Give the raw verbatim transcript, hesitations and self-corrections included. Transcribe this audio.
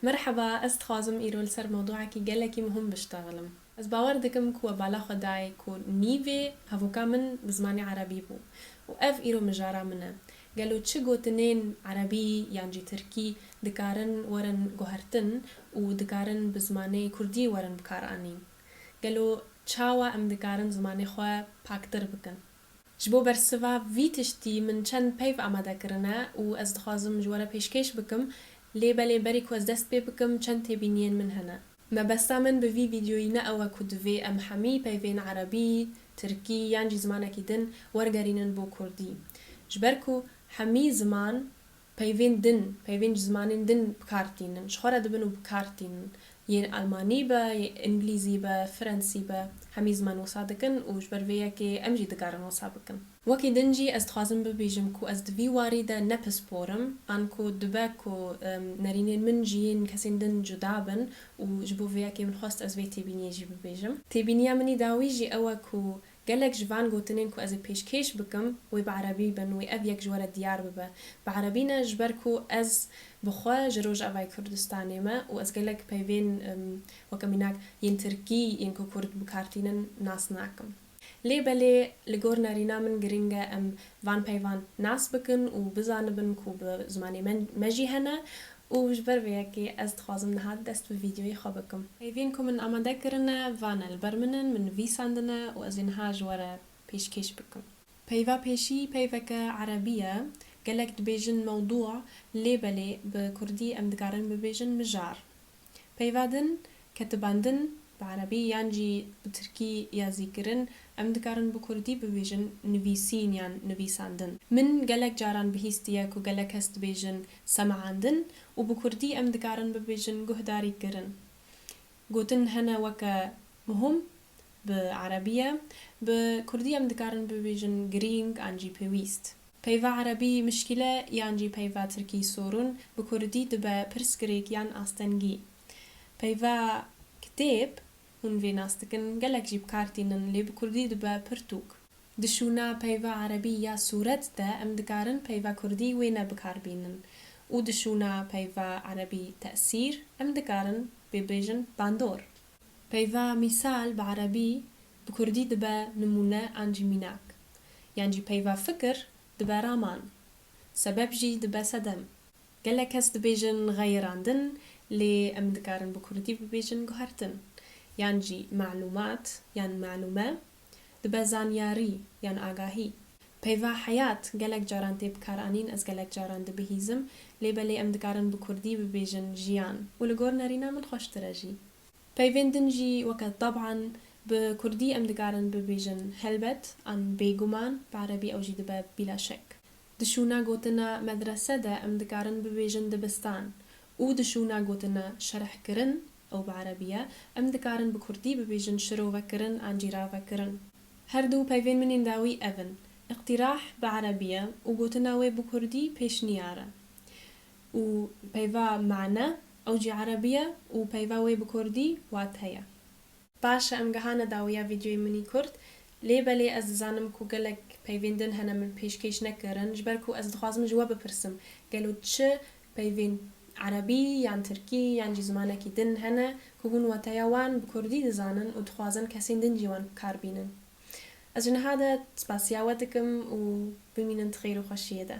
Merheba, ez dixwazim îro li ser mewdûekî gelekî muhim biştexilim. Ez bawer dikim ku we bala xwe dayê ku nîvê hevoka min bi zimanê erebî bû û ev îro mijara min e. Gelo çi gotinên erebî yan jî tirkî dikarin werin guhertin û dikarin bi zimanê kurdî werin bikaranîn? Gelo çawa em dikarin zimanê xwe paktir bikin? Ji bo bersiva vî tiştî min çend peyv amade kirine û ez dixwazim ji we re pêşkêş bikim, lê belê berî ku ez dest pê bikim, çend têbîniyên min hene. Mebesta min bi vî vîdyoyî ne ew e ku divê em hemî peyvên erebî, tirkî yan jî zimanekî din wergerînin bo kurdî. Ji ber ku hemî ziman peyvên din, peyvên ji zimanên din bi kar tînin, ji xwe re dibin û bi kar tînin. Yên almanî be, yên îngilîzî be, frensî be, hemî ziman wisa dikin û ji ber vê yekê em jî dikarin wisa bikin. Wekî din jî ez dixwazim bibêjim ku ez di vî warî de ne pispor im, an ku dibe ku, em, nerînên min ji yên kesên din cuda bin û ji bo vê yekê min xwest ez vê têbîniyê jî bibêjim. Têbîniya min î dawî jî ew e ku gelek ji van gotinên ku ez ê pêşkêş bikim, wê bi erebî bin, wê ev yek ji we re diyar bibe. Bi erebî ne, ji ber ku ez bi xwe ji Rojavayê Kurdistanê me û ez gelek peyvên, em, weke mînak yên tirkî yên ku kurd bi kar tînin nas nakim. Lê belê li gor nerîna min girîng e em van peyvan nas bikin û bizanibin ku bi zimanê me, me jî hene û ji ber vê yekê ez dixwazim niha dest bi vîdyoyê xwe bikim. Peyvên ku min amade kirine, van e li ber min in, min nivîsandine û ez ê niha ji we re pêşkêş bikim. Peyva pêşî peyveke erebî ye, gelek dibêjin mewdû, lê belê bi kurdî em dikarin bibêjin mijar. Peyva din, ketibandin, bi erebî yan jî bi tirkî yazîkirin, em dikarin bi kurdî bibêjin nivîsîn yan nivîsandin. Min gelek caran bihîstiye ku gelek kes dibêjin semaandin û bi kurdî em dikarin bibêjin guhdarîkirin. Gotin hene weke muhim bi erebî ye, bi kurdî em dikarin bibêjin girîng an jî pêwîst. Peyva erebî mişkîle yan jî peyva tirkî sorun, bi kurdî dibe pirsgirêk yan astengî. Peyva kitêb, hûn vê nas dikin, gelek jî bi kar tînin, lê bi kurdî dibe pirtûk. Di şûna peyva erebî ya sûret de em dikarin peyva kurdî wê ne bi kar bînin û di şûna peyva erebî tesîr em dikarin bibêjin bandor. Peyva mîsal bi erebî, bi kurdî dibe nimûne an jî mînak. Yan jî peyva fikir dibe raman. Sebeb jî dibe sedem. Gelek kes dibêjin xeyirandin, lê em dikarin bi kurdî bibêjin guhertin. Yan jî malûmat yan malûme dibe zanyarî yan agahî. Peyva heyat gelek caran tê bikaranîn, ez gelek caran dibihîzim, lê belê em dikarin bi kurdî bibêjin jiyan û li gor nerîna min xweştir e jî. Peyvên din jî weke taban bi kurdî em dikarin bibêjin helbet an bêguman, bi erebî ew jî dibe bîla şek. Di şûna gotina medrese de em dikarin bibêjin dibistan û di şûna gotina şerhkirin, ew bi erebî ye, em dikarin bi kurdî bibêjin şirovekirin an jî ravekirin. Her du peyvên min ên dawî ev in. Îqtîrah bi erebî ye û gotina wê bi kurdî pêşniyar e. Û peyva mane, ew jî erebî ye û peyva wê bi kurdî wate ye. Baş e, em gehane dawiya vîdyoyê min î kurt. Lê belê ez dizanim ku gelek peyvên din hene min pêşkêş nekirin, ji ber ku ez dixwazim ji we bipirsim, gelo çi peyvên erebî yan tirkî yan jî zimanekî din hene ku hûn wateya wan bi kurdî dizanin û dixwazin kesên din jî wan bi kar bînin? Ez ji niha de spasiya we dikim û bimînin di xêr û xweşiyê de.